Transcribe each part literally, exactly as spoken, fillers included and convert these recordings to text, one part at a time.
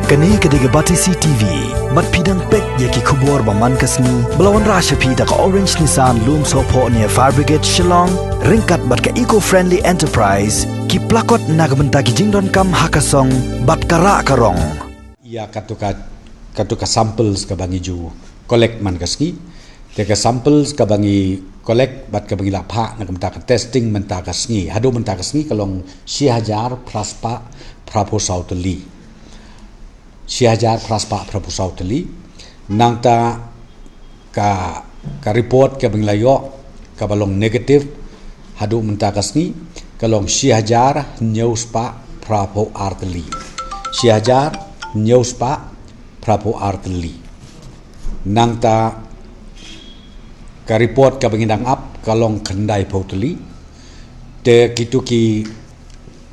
Kane ka dei ka Batesi T V, bad phi dang peit ïa ki khubor ba man ka sngi, ba la wanrah sha phi da ka Orange Nissan Lumsohphoh near Fire Brigade Shillong, ryngkat bad ka Eco Friendly Enterprise, ki plakot na ka bynta ki jingdonkam ha ka song, bad ka rah ka rong. Ïa katu ka, katu ka samples kaba ngi ju collect man ka sngi. Te ka samples kaba ngi collect bad kaba ngi la phah na ka bynta ka testing mynta ka sngi. Haduh mynta ka sngi ka long shi hajar phra spah phraphew saw tylli. Shi hajar phra spah phraphew saw tylli. Nangta ka, ka report kaba ngi la ïoh kaba long negative haduh mynta ka sngi ka long shi hajar hynñiew spah phraphew ar tylli. Shi hajar hynñiew spah phraphew ar tylli. Nangta ka report kaba ngi dang ap ka long khyndaiphew tylli. Te kitu ki,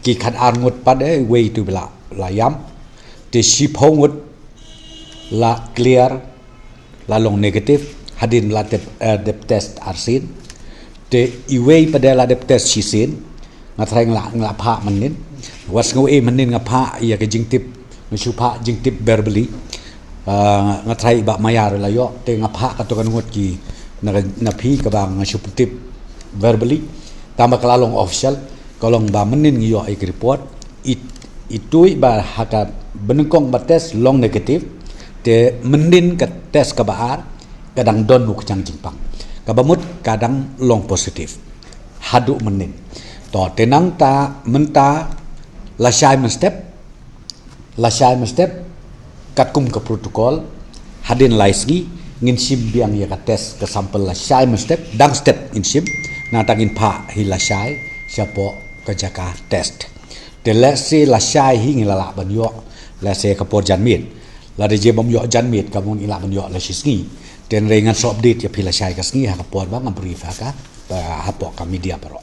ki khatar ngut pat, eh, wei tu ba la, la ïam. Te shiphew ngut la clear, la long negative, hadien la dep, eh, dep test arsien. Te iwei pat de la dep test shisien. Nga tharai nga la, nga la phah mynnin. Wat sngew ei mynnin nga phah ïa ka jingtip, nga shu phah jingtip verbally. Ah, nga tharai i Bah Maya ruh la ïoh, te nga phah katto katne ngut ki na, na phi kaba nga shu pyntip verbally. Tangba ka la long official, ka long ba mynnin ngi ïoh ïa ka report. It, itu i ba ha ka banyngkong ba test long negative, te mynnin ka test kaba ar, ka dang don u kjang jingpang. Kaba mut ka dang long positive. Haduh mynnin. To, te nangta mynta la shai mynstep, la shai mynstep, katkum ka protocol, hadien lai sngi, ngin shim biang ïa ka test ka sample la shai mynstep, dang step ngin shim, nangta ngin phah hi la shai, shapoh ka jaka test. Te lehse la shai hi ngi la lah ban ïoh, lehse ka por janmiet. Lada jia bym ïoh janmiet ka mut ngi lah ban ïoh la shi sngi. Te hynrei ngan sa update ïa phi la shai ka sngi ha ka por ba nga brief ha ka, hapoh ka media baroh.